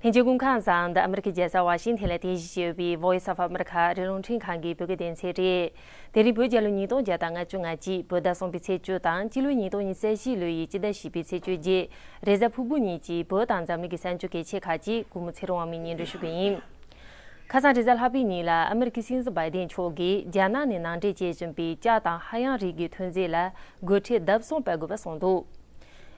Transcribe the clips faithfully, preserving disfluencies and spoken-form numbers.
ལྷན་རྒྱས་སྐུ་ཁམས་བཟང་། འདི་ཨ་མི་རི་ཀའི་རྒྱལ་ས་ཝ་ཤིང་ཐན་ལ་རྟེན་གཞི་བྱས་ཡོད་པའི་Voice of America རི་ཀླུང་འཕྲིན་ཁང་གི་བོད་སྐད་སྡེ་ཚན་རེད། དེ་རིང་བོད་རྒྱལ་ལོ་ཉིས་སྟོང་བརྒྱ་དང་ལྔ་བཅུ་ང་གཅིག་བོད་ཟླ་གསུམ་པའི་ཚེས་བཅུ་དང་སྤྱི་ལོ་ཉིས་སྟོང་ཉི་ཤུ་རྩ་བཞི་ལོའི་སྤྱི་ཟླ་བཞི་པའི་ཚེས་བཅོ་བརྒྱད། རེས་གཟའ་ཕུར་བུ་ཉིན་གྱི་བོད་དང་འཛམ་གླིང་གི་གསར་འགྱུར་གལ་ཆེ་ཁག་ཅིག་སྐུ་ངོ་ཚེ་རིང་དབང་མོས་སྙན་སྒྲོན་ཞུ་གི་ཡིན། ཁ་སང་རེས་གཟའ་ལྷག་པའི་ཉིན་ལ་ཨ་མི་རི་ཀའི་སྲིད་འཛིན་བྷའི་ཌེན་མཆོག་གིས་རྒྱ་ནག་ནས་ནང་འདྲེན་བྱེད་བཞིན་པའི་ཇ་དང་ཧ་ཡང་རིགས་ཀྱི་ཐོན་རྫས་ལ་སྒོ་ཁྲལ་ལྡབ་གསུམ་སྤར་དགོས་པ་གསུངས་འདུག་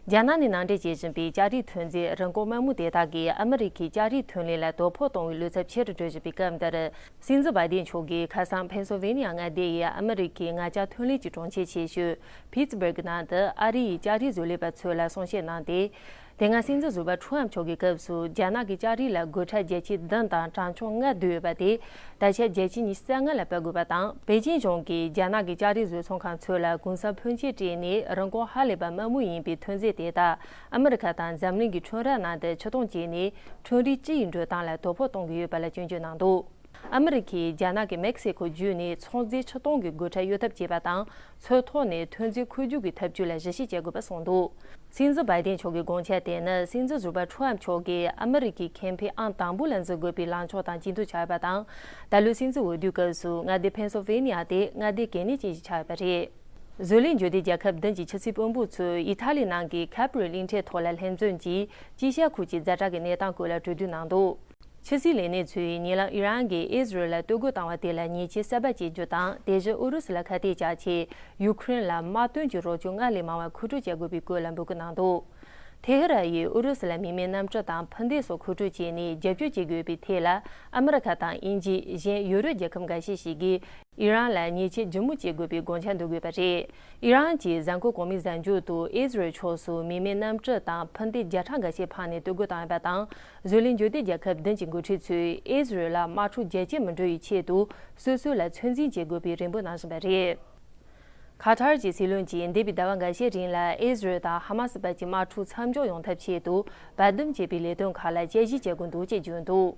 རྒྱ་ནག་ནས་ནང་འདྲེན་བྱེད་བཞིན་པའི་ཇ་རིགས་ཐོན་རྫས་རིན་གོང་དམའ་མོ་དེ་དག་གིས་ཨ་མི་རི་ཀའི་ཇ་རིགས་ཐོན་ལས་ལ་དོ་ཕོག་གཏོང་བའི་ལོ་ཚབས་ཆེ་རུ་འགྲོ་བཞིན་པའི་སྐབས་འདིར། སྲིད་འཛིན་བྷའི་ཌེན་མཆོག་གིས་ཁ་སང་ཕེན་སིལ་ཝེ་ནི་ཡ་མངའ་སྡེ་ཡི་ཨ་མི་རི་ཀའི་ངར་ལྕགས་ཐོན་ལས་ཀྱི་གྲོང་ཁྱེར་ཆེ་ཤོས་Pittsburgh ནང་དུ་ཨ་རི་ཡི་ལྕགས་རིགས་བཟོ་ལས་པ་ཚོ་ལ་གསུང་བཤད་གནང་སྟེ། དེ་སྔ་སྲིད་འཛིན་ཟུར་པ་ཁྲུའམ་མཆོག་གི་སྐབས་སུ་རྒྱ་ནག་གི་ལྕགས་རིགས་ལ་སྒོ་ཁྲལ་བརྒྱ་ཆ་བདུན་དང་གྲངས་ཆོད་ལྔ་བསྡུས་ཡོད་པ་དེ། ད་ཆ་བརྒྱ་ཆ་ཉི་ཤུ་རྩ་ལྔ་ལ་སྤར་དགོས་པ་དང་། པེ་ཅིན་གཞུང་གིས་རྒྱ་ནག་གི་ལྕགས་རིགས་བཟོ་ཚོང་ཁང་ཚོ་ལ་གུན་གསབ་ཕོན་ཆེ་སྤྲད་ནས་རིན་གོང་ཧ་ལས་པ་དམའ་མོ་ཡིན་པའི་ཐོན་རྫས་དེ་དག་ཨ་མི་རི་ཁ་དང་འཛམ་གླིང་གི་ཁྲོམ་ར་ནང་དུ་ཕྱིར་གཏོང་བྱས་ནས་ཁྲོམ་རའི་སྤྱི་ཡི་འགྲོ་སྟངས་ལ་དོ་ཕོག་གཏོང་གི་ཡོད་པ་ལ་སྐྱོན་བརྗོད་གནང་འདུག་ཨ་མི་རི་ཁས་རྒྱ་ནག་གིས་མེག་སི་ཁོ་བརྒྱུད་ནས་ཚོང་རྫས་ཕྱིར་གཏོང་གི་སྒོ་ཁྲལ་གཡོལ་ཐབས་བྱས་པ་དང་། ཚོང་ཐོག་ནས་ཐོན་རྫས་འཁོར་རྒྱུག་གི་ཐབས་ཇུས་ལ་གཞི་བཞག་བྱེད་དགོས་པ་གསུངས་འདུག་སྲིད་འཛིན་བྷའི་ཌེན་མཆོག་གི་དགོངས་འཆར་དེ་ནི་སྲིད་འཛིན་ཟུར་པ་ཁྲུའམ་མཆོག་གིས་ཨ་མི་རི་ཀའི་ཁེ་ཕན་ཨང་དང་པོ་ལ་འཛིན་དགོས་པའི་ལངས་ཕྱོགས་དང་གཅིག་མཐུན་ཆགས་ཡོད་པ་དང་། ད་ལོའི་སྲིད་འཛིན་འོས་བསྡུའི་སྐབས་སུ་མངའ་སྡེ་ཕེན་སིལ་ཝེ་ནི་ཡ་དེ་མངའ་སྡེ་གལ་གནད་ཅན་ཞིག་ཆགས་ཡོད་པ་རེད། བཟོ་ལས་འགྱུར་ལྡན་རྒྱལ་ཁབ་བདུན་གྱི་ཕྱི་སྲིད་དཔོན་པོ་ཚོས་ཨི་ཐ་ལི་ནང་གི་ཁ་པ་རི་གླིང་ཕྲན་ཐོག་ལ་ལྷན་འཛོམས་ཀྱིས་དཀྱིལ་ཤར་ཁུལ་གྱི་ཛ་དྲག་གི་གནས་སྟངས་སྐོར་ལ་གྲོས་བསྡུར་གནང་འདུག་ཕྱི་སྲིད་ལས་སྣེ་ཚོས་ཉེ་ལམ་ཨི་རན་གྱིས་ཨི་ཟི་རལ་ལ་གཏོར་རྒོལ་བཏང་བ་དེ་ལ་ཉེས་ཆད་གསར་པ་བཅད་རྒྱུ་དང་། དེ་བཞིན་ཨུ་རུ་སུ་ལ་ཁ་གཏད་བཅག་ཆེད་ཡུ་ཁུ་རེན་ལ་དམག་དོན་གྱི་རོགས་སྐྱོར་སྔར་ལས་མང་བ་མཁོ་སྤྲོད་བྱ་དགོས་པའི་སྐོར་ལ་འབོད་སྐུལ་གནང་འདུག་ཐེ་ཧི་རན་ཡིས་ཨུ་རུ་སུ་ལ་མི་མེད་གནམ་གྲུ་དང་འཕུར་མདེལ་སོགས་མཁོ་སྤྲོད་བྱས་ནས་རྒྱབ་སྐྱོར་བྱེད་དགོས་པའི་ཐད་ལ། ཨ་མི་རི་ཁ་དང་དབྱིན་ཇི། གཞན་ཡུ་རོབ་རྒྱལ་ཁབ་འགའ་ཤས་ཤིག་གིས་ཨི་རན་ལ་ཉེས་ཆད་ལྗིད་མོ་བཅད་དགོས་པའི་དགོངས་འཆར་འདོན་དགོས་པ་རེད། ཨི་རན་གྱི་གཟའ་འཁོར་གོང་མའི་གཟའ་མཇུག་ཏུ་ཨི་ཟི་རལ་ཕྱོགས་སུ་མི་མེད་གནམ་གྲུ་དང་འཕུར་མདེལ་བརྒྱ་ཕྲག་འགའ་ཤས་འཕངས་ནས་གཏོར་རྒོལ་བཏང་ཡོད་པ་དང་། བཟོ་ལས་འགྱུར་ལྡན་རྒྱལ་ཁབ་བདུན་གྱི་འགོ་ཁྲིད་ཚོས་ཨི་ཟི་རལ་ལ་དམག་འཁྲུག་རྒྱ་སྐྱེད་མི་འགྲོ་བའི་ཆེད་དུ་སོ་སོ་ལ་ཚོད་འཛིན་བྱེད་དགོས་པའི་རེ་འབོད་གནང་བཞིན་པ་རེད། ཁ་ཐར་གྱི་སྲིད་བློན་གྱིས་འདས་པའི་ཟླ་བ་འགའ་ཤས་རིང་ལ་ཨི་ཟི་རལ་དང་ཧ་མ་སི་བར་གྱི་དམག་འཁྲུག་མཚམས་འཇོག་ཡོང་ཐབས་ཆེད་དུ་བར་འདུམ་བྱེད་པའི་ལས་དོན་ཁག་ལ་དཔྱད་ཞིབ་བྱེད་ཀྱི་འདུག་ཅེས་བརྗོད་འདུག་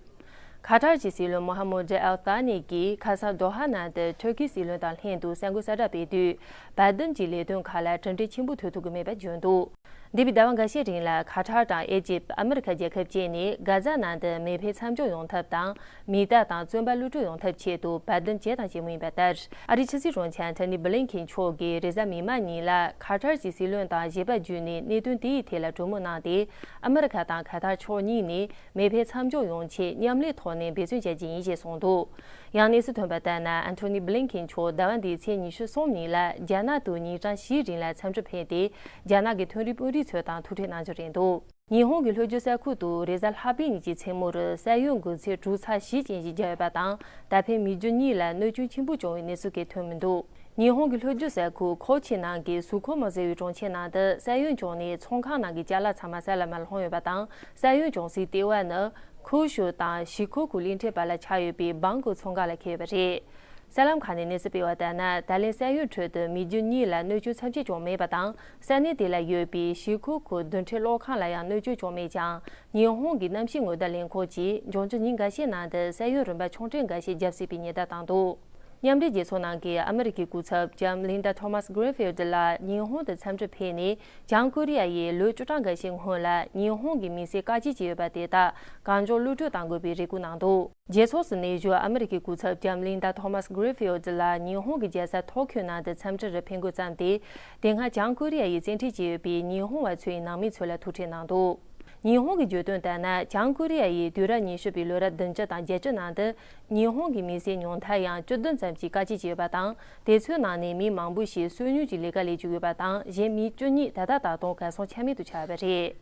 ཁ་ཐར་གྱི་སྲིད་བློན་མོ་ཧ་མུད་ཨལ་ཐ་ནི་གིས་ཁ་སང་དོ་ཧ་ནང་དུ་ཐུར་ཁི་སྲིད་བློན་དང་ལྷན་དུ་གསར་འགོད་གསལ་བསྒྲགས་སྤེལ་དུས། བར་འདུམ་གྱི་ལས་དོན་ཁག་ལ་གྲུབ་འབྲས་ཆེན་པོ་ཐོན་ཐུབ་ཀྱི་མེད་པ་བརྗོད་འདུག་འདས་པའི་ཟླ་བ་འགའ་ཤས་རིང་ལ་ཁ་ཐར་དང་ཨེ་ཇིབ། ཨ་མི་རི་ཁ་རྒྱལ་ཁབ་བཅས་ནས་གྷ་ཛ་ནང་དུ་མེ་འཕེན་མཚམས་འཇོག་ཡོང་ཐབས་དང་། མི་རྟ་དང་བཙོན་པ་གློད་གྲོལ་ཡོང་ཐབས་ཆེད་དུ་བར་འདུམ་བྱས་དང་བྱེད་མུས་ཡིན་པ་ལྟར། ཨ་རིའི་ཕྱི་སྲིད་དྲུང་ཆེ་ཨན་ཐོ་ནི་བྷི་ལིན་ཁིན་མཆོག་གིས་རེས་གཟའ་མིག་དམར་ཉིན་ལ་ཁ་ཐར་གྱི་སྲིད་བློན་དང་བཞེས་པ་བརྒྱུད་ནས་གནད་དོན་དེའི་ཐད་ལ་གྲོས་མོལ་གནང་སྟེ། ཨ་མི་རི་ཁ་དང་ཁ་ཐར་ཕྱོགས་གཉིས་ནས་མེ་འཕེན་མཚམས་འཇོག་ཡོང་ཆེད་མཉམ་ལས་ཐོག་ནས་འབད་བརྩོན་བྱ་རྒྱུ་ཡིན་ཞེས་གསུངས་འདུག་ཡང་གནས་ཚུལ་ཐོན་པ་ལྟར་ན། ཨན་ཐོ་ནི་བྷི་ལིན་ཁིན་མཆོག་ཟླ་བ་འདིའི་ཚེས་ཉི་ཤུ་གསུམ་ཉིན་ལ་རྒྱ་ནག་ཏུ་ཉིན་གྲངས་བཞིའི་རིང་ལ་འཚམས་འདྲིར་ཕེབས་ཏེ། རྒྱ་ནག་གི་མཐོ་རིམ་དཔོན་རིགས་ཚོ་དང་ཐུག་འཕྲད་གནང་རྒྱུ་རེད་འདུག་ཉི་ཧོང་གི་ལྷོ་རྒྱུད་ས་ཁུལ་དུ་རེས་གཟའ་ལྷག་པའི་ཉིན་གྱི་མཚན་མོར་ས་ཡོམ་འགོས་ཚད་དྲུག་ཚེག་བཞི་ཅན་ཞིག་བརྒྱབ་ཡོད་པ་དང་། ད་ཕན་མི་རྒྱུ་གཉིས་ལ་གནོད་སྐྱོན་ཆེན་པོ་བྱུང་བའི་གནས་ཚུལ་གང་ཐོན་མི་འདུག་ཉི་ཧོང་གི་ལྷོ་རྒྱུད་ས་ཁུལ་ཁོ་ཆི་ནང་གི་སུ་ཁོ་མོ་ཟེར་བའི་གྲོང་ཁྱེར་ནང་དུ་ས་ཡོམ་བྱུང་ནས་ཚོང་ཁང་ནང་གི་ཅ་ལག་ཚང་མ་ས་ལ་མར་ལྷུང་ཡོད་པ་དང་། ས་ཡོམ་བྱུང་སའི་ལྟེ་བ་ནི་ཁུའུ་ཤུ་དང་ཞི་ཁོ་ཁུ་གླིང་ཕྲན་བར་ལ་ཆགས་ཡོད་པའི་སྦང་ཀོག་ཚོང་ཁང་ལ་འཁེལ་ཡོད་པ་རེད། གསར་ལམ་ཁག་ནས་གནས་ཚུལ་སྤེལ་བ་ལྟར་ན། ད་ལན་ས་ཡོམ་ཁྲོད་དུ་མི་རྒྱུ་གཉིས་ལ་གནོད་སྐྱོན་ཐམས་ཅད་བྱུང་མེད་པ་དང་། ས་གནས་དེ་ལ་ཡོད་པའི་ཞི་ཁོ་ཁུ་རྡུལ་ཕྲན་གློག་ཁང་ལ་ཡང་གནོད་སྐྱོན་བྱུང་མེད་ཀྱང་། ཉི་ཧོང་གི་གནམ་གཤིས་ངོ་བལྟ་ལས་ཁུངས་ཀྱིས་འབྱུང་འགྱུར་ཉིན་འགའ་ཤས་ནང་དུ་ས་ཡོམ་རིམ་པ་ཆུང་གྲས་འགའ་ཤས་བརྒྱབ་སྲིད་པའི་ཉེན་བརྡ་བཏང་འདུག་མཉམ་འབྲེལ་རྒྱལ་ཚོགས་ནང་གི་ཨ་མི་རི་ཀའི་སྐུ་ཚབ་ལྕམ་ལིན་ཌ་ཐོ་མཱས་གྷི་རིན་ཕིལ་ཌི་ལགས་ཉི་ཧོང་དུ་འཚམས་འདྲིར་ཕེབས་ནས། བྱང་ཀོ་རི་ཡ་ཡིས་ལོ་བཅུ་གྲངས་འགའ་ཤས་སྔོན་ལ་ཉི་ཧོང་གི་མི་སེར་བཀག་སྐྱིལ་བྱས་ཡོད་པ་དེ་དག་གང་མགྱོགས་གློད་གྲོལ་གཏང་དགོས་པའི་རེ་སྐུལ་གནང་འདུག་རྒྱལ་ཚོགས་སུ་གནས་བཞུགས་ཨ་མི་རི་ཀའི་སྐུ་ཚབ་ལྕམ་ལིན་ཌ་ཐོ་མཱས་གྷི་རིན་ཕིལ་ཌི་ལགས་ཉི་ཧོང་གི་རྒྱལ་ས་ཐོ་ཁྱོ་ནང་དུ་འཚམས་འདྲིར་ཕེབས་འགོ་བརྩམས་ཏེ། དེ་སྔ་བྱང་ཀོ་རི་ཡ་ཡིས་བཙན་ཁྲིད་བྱས་ཡོད་པའི་ཉི་ཧོང་བ་ཚོའི་ནང་མི་ཚོ་ལ་ཐུག་འཕྲད་གནང་འདུག་ཉི་ཧོང་གི་བརྗོད་དོན་ལྟར་ན། བྱང་ཀོ་རི་ཡ་ཡིས་དུས་རབས་ཉི་ཤུ་པའི་ལོ་རབས་བདུན་ཅུ་དང་བརྒྱད་ཅུ་ནང་དུ་ཉི་ཧོང་གི་མི་སེར་ཉུང་མཐར་ཡང་བཅུ་བདུན་ཙམ་ཞིག་བཀག་སྐྱིལ་བྱས་ཡོད་པ་དང་། དེ་ཚོའི་ནང་ནས་མི་མང་པོ་ཞིག་སོ་ཉུལ་གྱི་ལས་ཀ་ལས་བཅུག་ཡོད་པ་དང་། གཞན་མི་བཅུ་གཉིས་ད་ལྟ་ད་དུང་གར་སོང་ཆ་མེད་དུ་ཆགས་ཡོད་པ་རེད།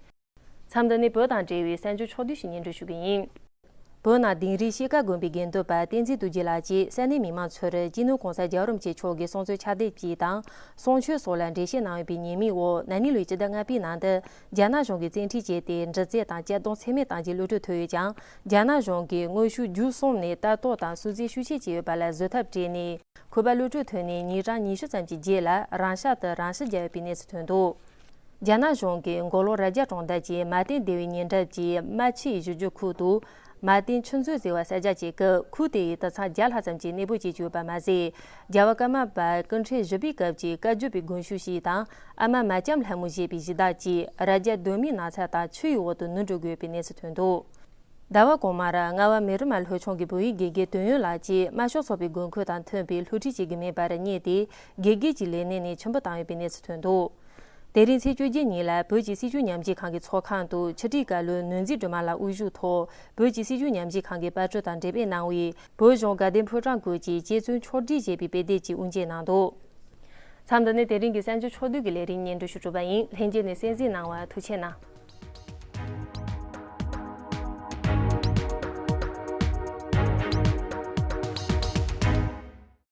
མཚམས་འདི་ནས་བོད་དང་འབྲེལ་བའི་གསར་འགྱུར་ཕྱོགས་བསྡུས་ཤིག་སྙན་སྒྲོན་ཞུ་གི་ཡིན། བོད་ནང་དིང་རིའི་ཤེལ་དཀར་དགོན་པའི་དགེ་འདུན་པ་བསྟན་འཛིན་རྡོ་རྗེ་ལགས་ཀྱིས་ས་གནས་མི་མང་ཚོར་སྤྱི་ནོར་༸གོང་ས་༸རྒྱལ་བ་རིན་པོ་ཆེ་མཆོག་གི་གསུང་ཆོས་ཕྱག་དེབ་ཅིག་དང་། གསུང་ཆོས་སོགས་ལ་འགྲེལ་བཤད་གནང་ཡོད་པའི་ཉེས་མིང་འོག་ན་ནིང་ལོའི་སྤྱི་ཟླ་ལྔ་པའི་ནང་དུ་རྒྱ་ནག་གཞུང་གིས་བཙན་ཁྲིད་བྱས་ཏེ། འདྲི་རྩད་དང་གཅར་རྡུང་ཚད་མེད་བཏང་རྗེས་གློད་གྲོལ་ཐོབ་ཡོད་ཀྱང་། རྒྱ་ནག་གཞུང་གིས་དངོས་ཤུགས་བརྒྱུད་གསུམ་ནས་ལྟ་རྟོག་དང་སུན་གཙེར་ཤུགས་ཆེ་བྱས་ཡོད་པ་ལ་བཟོད་ཐབས་བྲལ་ནས། ཁོ་པ་གློད་གྲོལ་ཐོན་ནས་ཉིན་གྲངས་ཉི་ཤུ་ཙམ་གྱི་རྗེས་ལ་རང་ཤག་ཏུ་རང་ཞི་བརྒྱབ་ཡོད་པའི་གནས་ཚུལ་ཐོན་འདུག་རྒྱ་ནག་གཞུང་གིས་མགོ་ལོག་རྭ་རྒྱ་གྲོང་རྡལ་གྱི་མ་ཏན་སྡེ་བའི་ཉེ་འགྲམ་གྱི་རྨ་ཆུའི་བཞུར་རྒྱུག་ཁུལ་དུ། མ་ཏན་ཆུ་མཛོད་ཟེར་བ་གསར་རྒྱག་བྱེད་སྐབས། ཁུལ་དེ་ཡི་དུད་ཚང་བརྒྱ་ལྷག་ཙམ་གྱིས་གནས་སྤོ་བྱེད་ཀྱི་ཡོད་པ་མ་ཟད། རྒྱལ་བ་ཀརྨ་པ་སྐུ་ཕྲེང་བཞི་པའི་སྐབས་ཀྱི་བཀའ་བརྒྱུད་པའི་དགོན་ཤུལ་ཞིག་དང་། ཨ་མ་མ་ལྕམ་ལྷ་མོ་ཞེས་པའི་གཞི་བདག་ཅིག་རྭ་རྒྱ་གདོད་མའི་ནགས་ཚལ་དང་ཆུ་ཡི་འོག་ཏུ་ནུབ་འགྲོ་དགོས་པའི་གནས་ཚུལ་ཐོན་འདུག་ཟླ་བ་གོང་མར་རྔ་བ་མི་རིགས་མ་ལྷོ་ཕྱོགས་ཀྱི་བོད་ཡིག་དགེ་རྒན་དོན་ཡོད་ལགས་ཀྱིས་དམར་ཤོག་ཚོགས་པའི་དགོས་མཁོ་དང་མཐུན་པའི་སློབ་ཁྲིད་བྱེད་ཀྱི་མེད་པར་བསྙད་དེ། དགེ་རྒན་གྱི་ལས་གནས་ནས་ཕྱིར་འབུད་བཏང་ཡོད་པའི་གནས་ཚུལ་ཐོན་འདུག་དེ་རིང་ཚེས་བཅོ་བརྒྱད་ཉིན་ལ་བོད་ཀྱི་སྲིད་བྱུས་ཉམས་ཞིབ་ཁང་གི་ཚོགས་ཁང་དུ་ཕྱི་དྲིལ་བཀའ་བློན་ནོར་འཛིན་སྒྲོལ་མ་ལགས་དབུ་བཞུགས་ཐོག་བོད་ཀྱི་སྲིད་བྱུས་ཉམས་ཞིབ་ཁང་གི་པར་སྐྲུན་དང་འབྲེལ་དཔེ་གནང་བའི་བོད་གཞུང་དགའ་ལྡན་ཕོ་བྲང་ཁུལ་གྱི་རྗེ་བཙུན་ཕྱོགས་སྒྲིག་ཅེས་པའི་དཔེ་དེབ་ཅིག་དབུ་འབྱེད་གནང་འདུག་མཚམས་འདི་ནས་དེ་རིང་གི་གསར་འགྱུར་ཕྱོགས་བསྡུས་ཀྱི་ལས་རིམ་སྙན་སྒྲོན་ཞུ་གྲུབ་པ་ཡིན། ལྷན་རྒྱས་ནས་གསན་གཟིགས་གནང་བར་ཐུགས་རྗེ་གནང་།